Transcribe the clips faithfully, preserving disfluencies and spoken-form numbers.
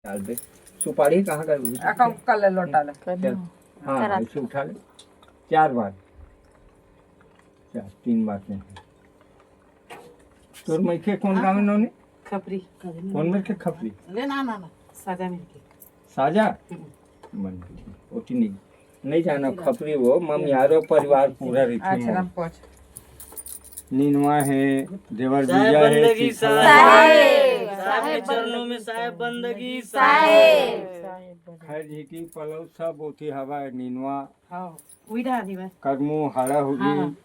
डाल दे। सुपारी कहाँ का? अका उका ले लोटा ले। चल। हाँ, करा। ऐसे उठा ले। चार बार। चार, तीन बार नहीं। तोर मइके कौन गाँव में नोनी? खपरी। कौन मेर के खपरी? अरे ना, ना, ना। साजा मेर के। साजा? हम्म। मन ओटी नहीं। नहीं जाना खपरी वो, मम यारो परिवार पूरा रहिथे अच्छा, मोर। राम पहुँच। नीनवा हे, देवर साहेब जीजा हे, बंदगी सीखा साहेब। हे। साहेब, साहेब साहेब के चरणों में साहेब बंदगी साहेब। साहेब। खैर झीटी पलौ सब ओती हवा नीनवा। हाँ, उही डहर हवय। करमू, हाड़ा हुली, हाँ।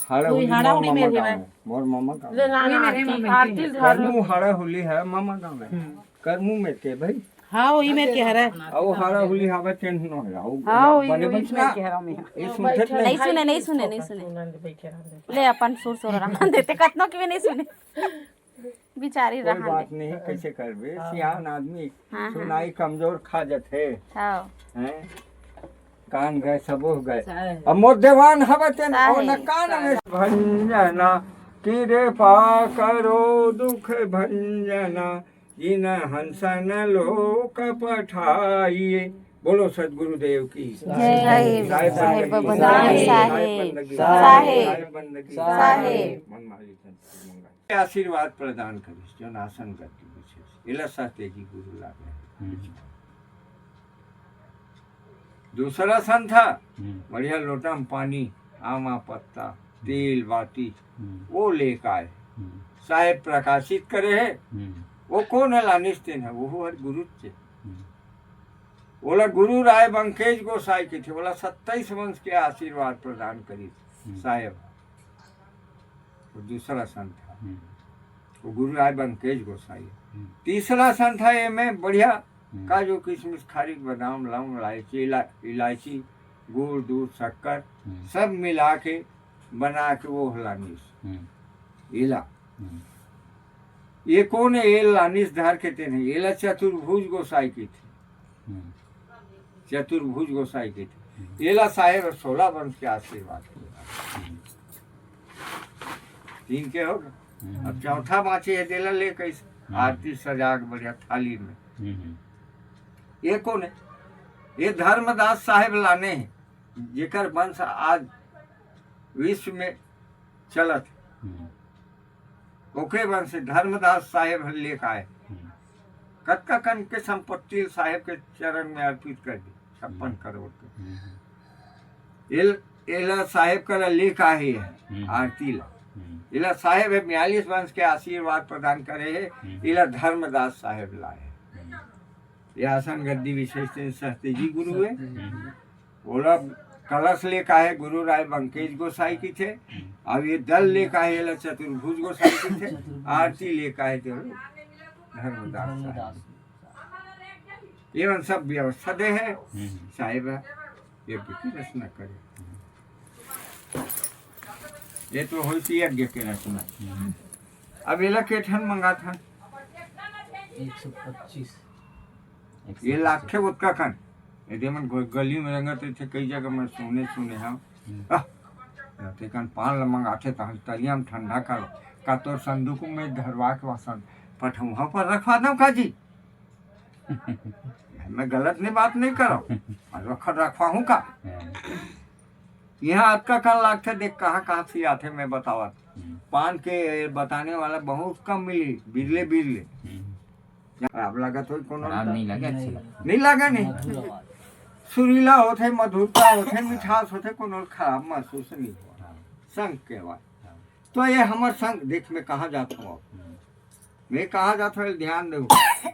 हाड़ा उही हुली हाड़ा मोर हुली ममा मेर गाँव हवय। हे। मोर ममा गाँव ले हे। ना, उही ना, मेर आरती, ममा आरती के। धर। करमू, हाड़ा हुली हे, ममा गाँव हे। हम्म। करमू मेर के भाई। हाँ, उही मेर के हरय। अउ हाड़ा हुली हावय तेन नो हे। अउ हाँ, उही, बने उही बचना। मेर के हरय में। ये सुनथे नहीं नहीं। सुने, नहीं सुने, नहीं सुने। ले अपन सुर सुर रहा देते, कतनो के भी नहीं सुने। बिचारी कोई रहा बात दे। नहीं, कैसे करबे? हाँ। सियान आदमी, हाँ, हाँ। सुनाई कमजोर खा जथे। हाँ। हैं? कान गए, सबो गए। सही। अब मोर देवान हवय तेन, साहे, ओ न कान साहे। में भंजना, कृपा करो दुख भंजना, जिन हंसन लोक पठाइए। बोलो सतगुरुदेव की। जय। साहेब साहेब बंदगी। बंदगी। साहेब। साहेब बंदगी। साहेब। मन मालिक संत मंगल। आशीर्वाद प्रदान करिस, जौन आसन गति विशेष। एला सहतेजी गुरु लागे। हम्म। दूसरा संत ह, हम्म। बढ़िया लोटा में पानी, आमा पत्ता, हम्म। तेल, बाती, हम्म। वो लेके आए। हम्म। साहेब प्रकाशित करे हे। हम्म। वो कोन हे लानिस तेन ह, वो हर गुरु चे। हम्म। ओला गुरु राय बंकेज गोसाई कथे, ओला सत्ताईस वंश के आशीर्वाद प्रदान करिस हम्म। साहेब। वो दूसरा संत ह। हम्म। वो गुरु राय बंकेज गोसाई। हम्म। तीसरा संत ह, एमे बढ़िया हम्म। काजू, किशमिश, खारिक, बादाम, लौंग, इलायची, इला-, इलायची, गुड़, दूध, शक्कर, हम्म। सब मिला के बना के वो लानिस। हम्म। एला। हम्म। ये कोन हे? एला लानिस धर के तेन ह। एला चतुर्भुज गोसाई कथे। हम्म। चतुर्भुज गोसाई कथे। हम्म। एला साहेब सोलह वंश के आशीर्वाद। हम्म। तीन के हो गए। हम्म। अब चौथा बाँचे हे, तेला ले कइसे? हम्म। आरती सजा के बढ़िया थाली में। हम्म। ये कोन हे? ये धर्मदास साहेब लाने हे, जेकर वंश आज विश्व में चलत हे। हम्म। ओकरे वंश से धर्मदास साहेब ह लेके आए। हम्म। कतका कन के संपत्ति साहेब के चरण में अर्पित कर दी, छप्पन हम्म। करोड़ के। हम्म। एल-, एला साहेब करा लेके आए हे हम्म। आरती ला। हम्म। एला साहेब हे बयालीस वंश के आशीर्वाद प्रदान करे हे, हम्म। एला धर्मदास साहेब लाए हे। हम्म। ये आसन गद्दी विशेष तेन सहतेजी गुरु हे। हम्म। ओला कलश लेके आए गुरु राय बंकेज गोसाई कथे, हम्म। अउ ये दल लेके आए एला चतुर्भुज गोसाई कथे, आरती लेके आए ते धर्मदास साहेब। ये मन सब व्यवस्था दे हे, हम्म। साहेब हे, ये विधि रचना करे। ये तो होइस यज्ञ के रचना। हम्म। अब एला के ठन मंगात हन? एक सौ पच्चीस। ये लागथे ओतका कन। एदे मन गो-, गली में रेंगत रहिथे, कई जगह मैं सुने, सुने हंव। हम्म। आह, तेकन पान ल मंगाथे, तहन तरिया में ठंडा कर। का तोर संदूक में धरवा के वासन पठौहा पर रखवा दंव का जी? मैं गलत नहीं, बात नहीं करंव। अउ रख-, रखवाहूँ का? हम्म। इहाँ अतका कन लागथे, देख कहाँ कहाँ से आथे, मैं बतावत। हम्म। पान के बताने वाला बहुत कम मिली, बिरले बिरले। हम्म। खराब लागत होई कोनो खराब ला? नहीं लगे, अच्छा लगता। नहीं लगे नहीं। मधुर आवाज। सुरीला होथे, मधुरता होथे, मिठास होथे, कोनो खराब महसूस नहीं हो। हाँ। संग के आवाज। हाँ। तो ये हमर संग, देख मैं कहाँ जात हंव अब। हम्म। मैं कहाँ जात हंव, ध्यान देहू।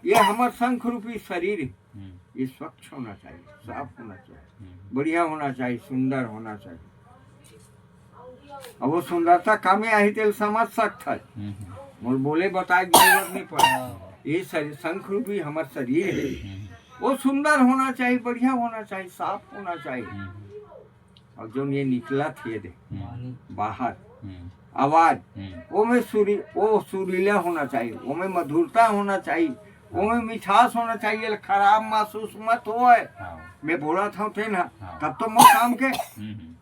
ये हमर शंख रूपी शरीर हे। हम्म। ये स्वच्छ होना चाहिए, साफ होना चाहिए, हम्म। बढ़िया होना चाहिए, सुंदर होना चाहिए। अब वो सुंदरता का में आही, तेला समझ सकत हस। हम्म, हम्म। मोर बोले बताए के जरूरत नहीं पड़े। हाँ। ये शरीर, शंख रूपी हमर शरीर हे। हम्म। वो सुंदर होना चाहिए, बढ़िया होना चाहिए, साफ होना चाहिए। हम्म। अउ जौन ये निकलत हे दे, हम्म। बाहर, हम्म। आवाज, हम्म। ओमे सुरी-, ओ सुरीला होना चाहिए, ओमे मधुरता होना चाहिए, ओमे मिठास होना चाहिए, खराब महसूस मत होए। हाँ। मैं बोलत हंव तेन ह, हाँ। तब तो मोर काम के। हम्म, हम्म।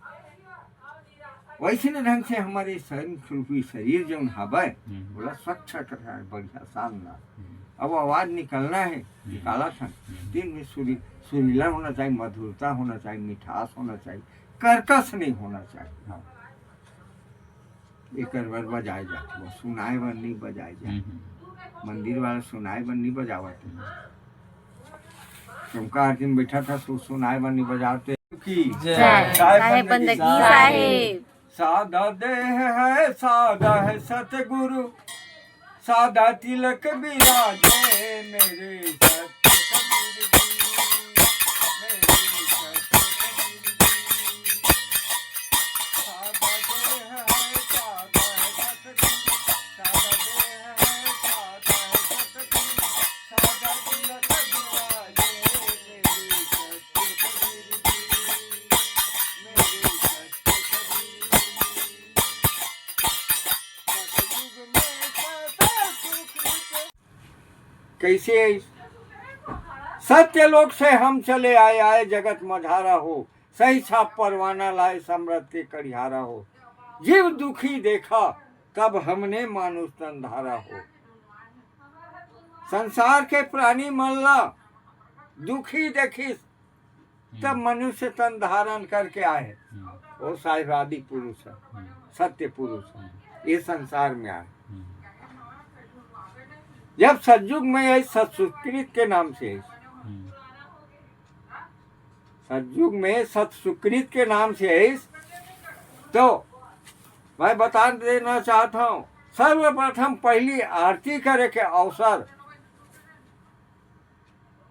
वैसने ढंग से हमर शंख रूपी शरीर जौन हवय, हम्म। ओला स्वच्छ रखना हे, बढ़िया, शानदार। हम्म। अब आवाज निकलना है, निकालत हन। दिन में सुरी-, सुरीला होना चाहिए, मधुरता होना चाहिए, मिठास होना चाहिए, कर्कश नहीं होना चाहिए। हाँ। एकर बर बजाए जाथे, वो सुनाए बर नहीं बजाए जाए। हम्म, हम्म। मंदिर वाला सुनाए बर नहीं बजावत है। चौका आरती में बैठा था, तो सुनाए बर नहीं बजावत है। की जय। जय। साहेब साहेब बंदगी बंदगी साहेब। साहेब। सादा देह है, सादा है सतगुरु, सादा तिलक विराजे मेरे सत कबीर जी, मेरे सत कबीर जी। सादा देह है, सादा है सतगुरु, सादा देह है, सादा है सतगुरु, सादा तिलक विराजे मेरे सत कबीर जी, मेरे सत कबीर जी। कैसे? सत्य लोक से हम चले आए, आए जगत मझारा हो, सही छाप परवाना लाए समरथ के कड़िहारा हो। जीव दुखी देखा तब हमने मानुष तन धारा हो। संसार के प्राणी मन ला दुखी देखिस, तब हम्म। मनुष्य तन धारण करके आए। हम्म। वो साहिब आदि पुरुष है, हम्म। सत्य पुरुष है, हम्म। ये संसार में आए। हम्म। जब सतयुग में आई, सत सुकृत के नाम से आई। हम्म। सतयुग में सत सुकृत के नाम से आई, तो मैं बता देना चाहता हूँ, सर्वप्रथम पहली आरती करे के अवसर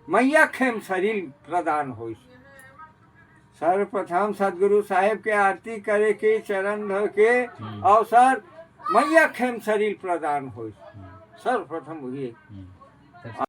मैया खेमसरी ल प्रदान होइस। सर्वप्रथम सतगुरु साहेब के आरती करे के, चरण धो के हम्म। अवसर मैया खेमसरी ल प्रदान होइस। हम्म। सर्वप्रथम वही। हम्म।